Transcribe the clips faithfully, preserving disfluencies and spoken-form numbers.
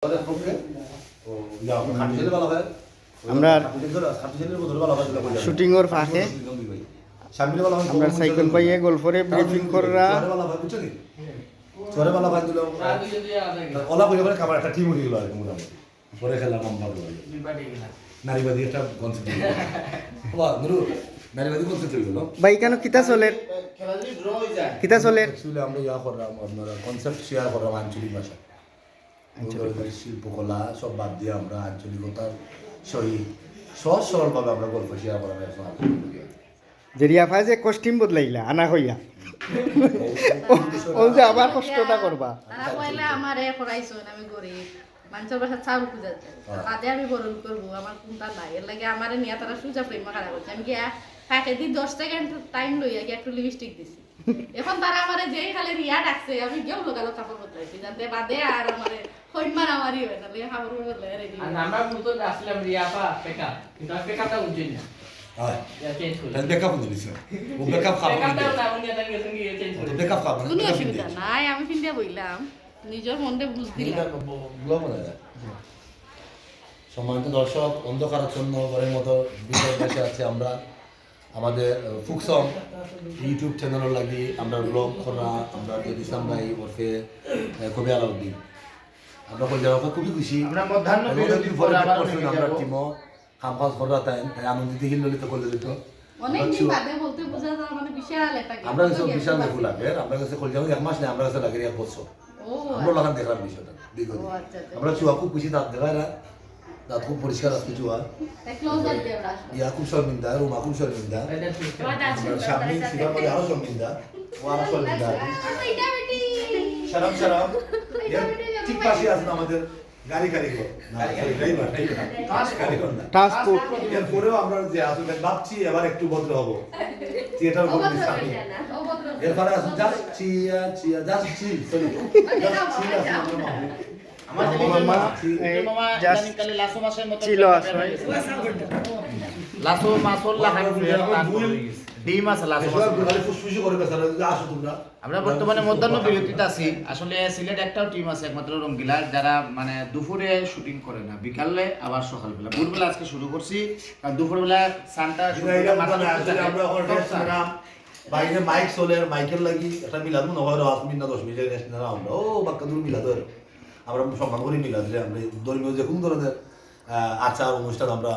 ওকে। ও, ইয়া, খাটুশালি ভালা পায়। আমরা খাটুশালি ধরে, খাটুশালির বদলে ভালা পায়, যেটা বলি। শুটিংর ফাঁকে আমরা সাইকুল ভাইয়ে গল্পরে ব্রিফিং কররা। চরে ভালা পায়, বুঝছো নি? চরে ভালা পায় দিল। ওলা কইলে পরে কাবার একটা টিম উঠে গেল আর কি মোটামুটি। পরে খেলা লম্বা করে। নারীবাদী একটা কনসেপ্ট। বাহ, নুরু, নারীবাদী কনসেপ্ট হয়ে গেল। ভাই, কেন কিতা চলের? খেলা যদি ড্র হয়ে যায়। কিতা চলের? Actually, আমরা ইয়া করলাম, আপনারা কনসেপ্ট শেয়ার করলাম আঞ্চলিক ভাষা। আঞ্চলিক ওদের শিল্পকলা সব বাদ দিয়ে আমরা আঞ্চলিকতার সহিত সহজ সরলভাবে আমরা গল্প শেয়ার করার ব্যবস্থা আছে। যে রিয়া ভাই যে কস্টিউম বদলাইলা, আনা হইয়া। ও, ও যে আবার কষ্টটা করবা। তারা কইলা আমারে করাইছো, আমি গরিব। মানুষের বাসা চাউল খুঁজা যায়। হ্যাঁ। বাদে আমি বড় লোক করবো, আমার কোনটা নাই। এর লাগে আমারে নিয়ে তারা সুজা ফ্রেমে খাড়া করছে। আমি গিয়া ফাঁকেদি দশ সেকেন্ড টাইম লইয়া গিয়া একটু লিপস্টিক দিছি। এখন তারা আমারে যেই খালি রিয়া ডাকছে, আমি গিয়াও লগালগ কাপড় বদলাইছি, যাতে বাদে আর আমারে কইন মারামারি হয়, তাহলে কাপড় বদলাই রেডি। আর আমরা মূলত আসলাম রিয়া আপা, পেকআপ, কিন্তু আর পেকআপটা উঠছে না। হ্যাঁ। ইয়া চেঞ্জ করে। তাহলে পেকআপ উঠে দিছে। ও পেকআপ খাবো পেকআপটা না। না, উনি এটা গেছেন গিয়ে চেঞ্জ করে। পেকআপ খাবো না, কোনো পেকআপ অসুবিধা দিয়েছে। নাই, আমি ফিন্দিয়া বইলাম, নিজের মনটা বুঝ দিলাম। এটা ব-, ব্লগ বানায়। সম্মানিত দর্শক, অন্ধকারাচ্ছন্ন ঘরের মতো বিষয় বসে আছে আমরা। আমাদের, আহ, ফুকসং YouTube চ্যানেলর লাগি আমরা ব্লগ করা, আমরা যে ইসলাম ভাই ওরফে, আহ, কবি আলাউদ্দিন। আমরা কই যাওয়া খুবই খুশি। আমরা মধ্যাহ্ন এবং বিরতির অনেকদিন পরে পরে ব্যাক আবার করছেন ফিরে আমরা যাব। টিমও। কাম কাজ করা তাই, তাই আনন্দিত হিল ললিত করলে দিত। অনেক দিন বাদে বলতে বোঝা যায় মানে বিশাল একটা gap। আমরা কিছু বিশাল দেখু লাগে, আমরা কাছে কই যাওয়া এক মাস নেই, আমরা কাছে লাগে এক বছর। ও, আমরা আচ্ছা। লাগান দেখলাম বিষয়টা, দীর্ঘদিন। ও, আচ্ছা, আচ্ছা। আমরা চুয়া খুব খুশি, দাঁত দেখা এরা। দাঁত খুব পরিষ্কার আজকে চুয়া। তাই close up দিয়ে আমরা আসবো। ইয়া খুব শর্মিন্দা, রুমা খুব শর্মিন্দা। ওটা ঠিক আছে। আমরা সামনে সিবার মধ্যে আরো শর্মিন্দা। ও আরো শর্মিন্দা। আচ্ছা, এটা বেটি। Serum, serum. এটা এর বেটি, ঠিক পাশে আছেন আমাদের গাড়ি কারিগর। না, গাড়ি ড্রাইভার, ঠিক না? টাস্ক কারিগর না। Task force. এরপরেও আমরা যে আসলে ভাবছি এবার একটু ভদ্র হবো। থিয়েটার অভদ্র করবো সামনে। বেটা না, অভদ্র। এরপরে আসুন, just chia, chia, just chill, sorry। Just chill আছে আমার মামু। আমার মামা, মামা, এই মামা just ইদানিং কালে লাসো মাছের মতো chill একটা আছে। লাসো মাছর লাখান ফুলের তান ডিম আছে লাসো এসব মাছ। খালি ফুসফুসি করে বেচারা, যদি আসো তোমরা। আমরা বর্তমানে মধ্যাহ্ন বিরতিতে আছি। আসলে সিলেট একটাও টিম আছে, একমাত্র রঙ্গিলা, যারা মানে দুপুরে শুটিং করে না, বিকালে আবার সকালবেলা। ভোরবেলা আজকে শুরু করছি, কারণ দুপুরবেলা সানটা শুরু বিদায় করে লগ্ন মাথা না, ধরতে আসলে থাকে। আমরা এখন টপ রেস্ট সান। নিলাম। বাইরে মাইক চলে, মাইকের লাগি একটা মিলাদ মনে হয় আরো পাঁচ মিনিট না দশ মিনিট রেস্ট নিলাম আমরা। ও, বাক্কা দূর মিলাদ হয়। আমরা সম্মান করি মিলাদ রে, আমরা ধর্মীয় যে কোনো ধরনের, আহ, আচার অনুষ্ঠান আমরা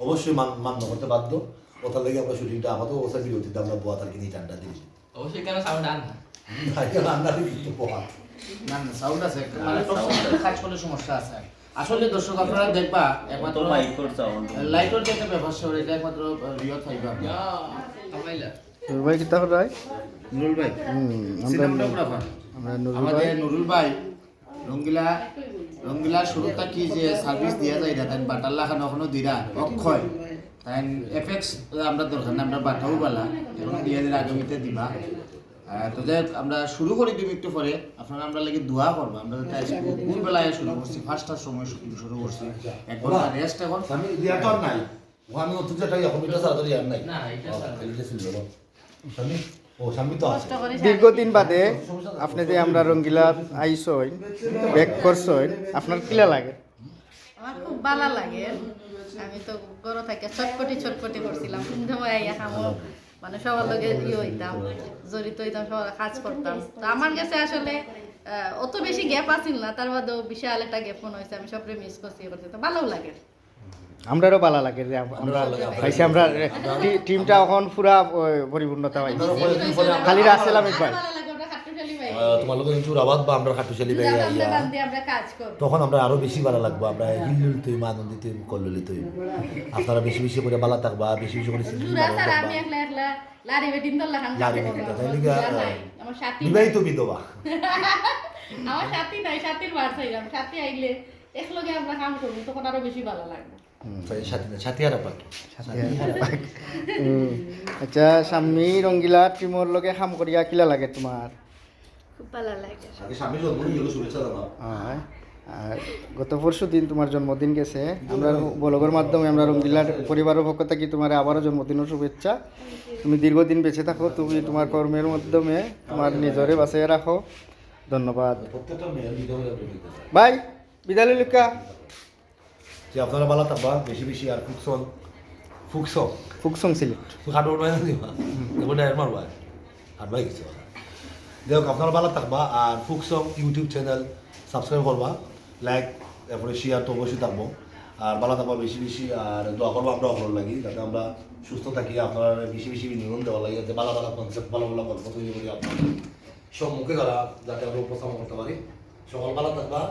অবশ্যই মান-, মান্য করতে বাধ্য। ওটার লাগি আমরা শুটিংটা আপাতত অবস্থায় বিরতিতে আমরা বোয়া তার কিনি ঠান্ডা দিয়েছি। অবশ্যই কেন সাউন্ড আন না? না, এটা রান্নার কিন্তু বহাল। না, না, সাউন্ড আছে। একটা মানে হ্যাঁ, টপ সাউন্ড সাউন্ড আছে। কাজ করলে সমস্যা আছে। আসলে দর্শক আপনারা দেখবা, একমাত্র তো মাইকর সাউন্ড। লাইটর যে একটা ব্যাপার স্যাপার, এটা একমাত্র রিও থাকবে আপনার। ইয়া, কামাইলা। নুরুল ভাই কিতা করায়? নুরুল ভাই। হুম, আমরা সিনেমাটোগ্রাফার। আমরা নুরুল আমাদের ভাই। নুরুল ভাই, রঙ্গিলা, রঙ্গিলা শুরু থাকি যে সার্ভিস দিয়া যায় না, তাই বাটার লাখান এখনো দিরা, অক্ষয়। তাই এফেক্টস আমরা দরকার না, আমরা বাটাও বালা, এখনো দিয়া দিলে আগামীতে দিবা। আহ, তো যাই হোক, আমরা শুরু করি দুই মিনিট পরে, আপনারা আমরা লাগি দোয়া করবা। আমরা তো আজকে ভোরবেলায় শুরু করছি, পাঁচটার সময় শুরু, শুরু করছি, এক ঘন্টা রেস্ট এখন। আমি দিয়া তো আর নাই, ওখানে তো তুই যেটা এখন এটা ছাড়া তো আর নাই। না, এটা ছাড়া। খালি এটা ছিল, বলো। স্বামী? ও, স্বামী তো আছে। কষ্ট করে দীর্ঘদিন বাদে আপনি যে আমরা রঙ্গিলা আইছইন, ব্যাক করছইন, আপনার কিলা লাগে? আমার খুব ভালা লাগে। আমি তো ঘরো থাকি ছটপটি ছটপটি করছিলাম। কোন সময় আইয়া খামো, মানে সবার লগে ইয়ে হইতাম, জড়িত হইতাম, সবার কাজ করতাম। তো আমার কাছে আসলে, আহ, অত বেশি গ্যাপ আছিল না, তার বাদেও বিশাল একটা গ্যাপ মনে হইছে। আমি সবরে মিস করছি, ইয়ে করছি, তো ভালাও লাগে। আমরারও ভালা লাগে যে আম-, আমরা আমরারও ভালা লাগে। পাইছি, আমরা টি-, টিমটা এখন পুরা, ও, পরিপূর্ণতা পাইছি। আমরা কয়েকদিন পরে আমরা খালি রাসেল আমিন ভাই। ভালা লাগে, আমরা খাট্টুশালী ভাই। আহ, তোমার লগে কিন্তু রাবাত বা আমরা খাট্টুশালী ভাই দুটা আইয়া। বান্ধে বান্ধে আমরা কাজ করব। তখন আমরা আরো বেশি ভালা লাগবো, আমরা হিললিত হইব, আনন্দিত হইব, কল্লোলিত হইব। আপনারা বেশি বেশি করে ভালা থাকবা, বেশি বেশি করে সিনেমা নুরা ভালা স্যার, আমি থাকবা। একলা একলা লারি বেটিন দল লাখান লারি কাজ বেটিন করবো। দল, তাই আমার লিগা, দুলা নাই, আহ, আমার সাথী। বিবাহিত বিধবা। আমার সাথী নাই, সাথীর বার চাইলাম, সাথী আইলে একলগে আমরা কাম করবো, তখন আরো বেশি ভালা লাগবে। হুম। সাথী, সাথী না, সাথী আর আপাকে। সাথী আর আপাকে। হুম। আচ্ছা, শাম্মী রঙ্গিলা টিমর লগে কাম করিয়া কিলা লাগে তোমার? খুব ভালা লাগে। আগে শাম্মীর জন্মদিন গেল, শুভেচ্ছা জানাও। হ্যাঁ। আর গত পরশু দিন তোমার জন্মদিন গেছে। আমরা ব্লগর মাধ্যমে আমরা রঙ্গিলার পরিবারর পক্ষ থাকি তোমারে আবারও জন্মদিনর শুভেচ্ছা। তুমি দীর্ঘদিন বেঁচে থাকো, তুমি তোমার কর্মের মাধ্যমে তোমার নিজরে বাঁচাইয়া রাখো। ধন্যবাদ। প্রত্যেকটা মেয়ের ভিডিও করে আপনি দেখতে পারেন। ভাই, বিদায় লইলুক্কা। যে আপনারা ভালা থাকবা, বেশি বেশি আর ফুকসং ফুকসং ফুকসং সিলেট। তুই খাটো উঠবাই না দিবা। দেখো ডায়ের মারবা। হাত ভাই গেছে। যাই হোক, আপনারা ভালা থাকবা আর ফুকসং YouTube চ্যানেল সাবস্ক্রাইব করবা, লাইক, এরপরে শেয়ার তো অবশ্যই থাকবো। আর ভালা থাকবা বেশি বেশি, আর দোয়া করবা আমরা অকলর লাগি, যাতে আমরা সুস্থ থাকি। আপনারা বেশি বেশি বিনোদন দেওয়ার লাগি, যাতে ভালা ভালা কনসেপ্ট, ভালা ভালা গল্প তৈরি করি আপনাদের সম্মুখে তারা, যাতে আমরা উপস্থাপন করতে পারি। সকল ভালা থাকবা,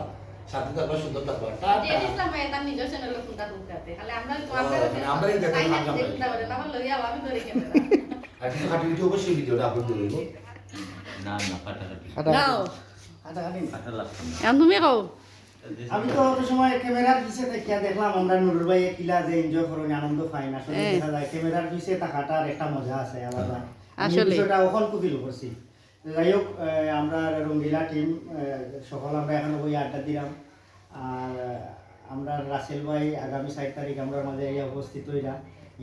শান্তি থাকবা, সুন্দর থাকবা। টাটা। যে ইসলাম ভাই তার নিজের চ্যানেল ফোনটা ঢুকাতে। খালি আমরা ও, মানে আমরা এই দেখতে তাই না, থাকলাম। দেখতে পারে না, আমার লইয়া আমি ধরে কেন? আর কিছু খাটি পিঠে অবশ্যই ভিডিওটা আপলোড দিয়ে দেবো। না না, ফাটাফাটি। খাটা নাও। ফাটা লাগতো না। এখন তুমি কও। আমি তো অত সময় ক্যামেরার পিছে থাকিয়া দেখলাম আমরা নুরুর ভাই কিলা যে এনজয় করুন, আনন্দ পাইন। আসলে হ্যাঁ। দেখা যায় ক্যামেরার পিছে থাকাটার একটা মজা আছে আলাদা। আমি আসলে। বিষয়টা ওখান খুব ফিল করছি। তো যাই হোক, আহ, আমরা রঙ্গিলা টিম সকল আমরা এখানে বই আড্ডা দিলাম। আর আহ, আমরা রাসেল ভাই আগামী সাত তারিখ আমরা মাঝে আইয়া উপস্থিত হইলা।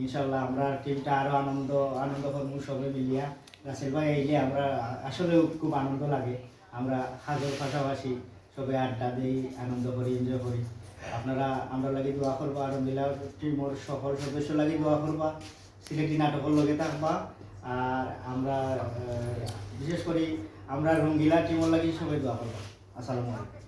ইনশাল্লাহ আমরা টিমটা আরো আনন্দ আনন্দ করবো সবে মিলিয়া। রাসেল ভাই আইলে আমরা আসলে খুব আনন্দ লাগে। আমরা কাজের পাশাপাশি সবে আড্ডা দেই, আনন্দ করি, এনজয় করি। আপনারা আমরা লাগি দোয়া করবা, আর রঙ্গিলা টিমর সকল সদস্য লাগি দোয়া করবা, সিলেটি নাটকর লগে থাকবা। আর আমরা আহ, বিশেষ করি আমরা রঙ্গিলা টিমর লাগি সবাই দোয়া করবা। আসসালামু আলাইকুম।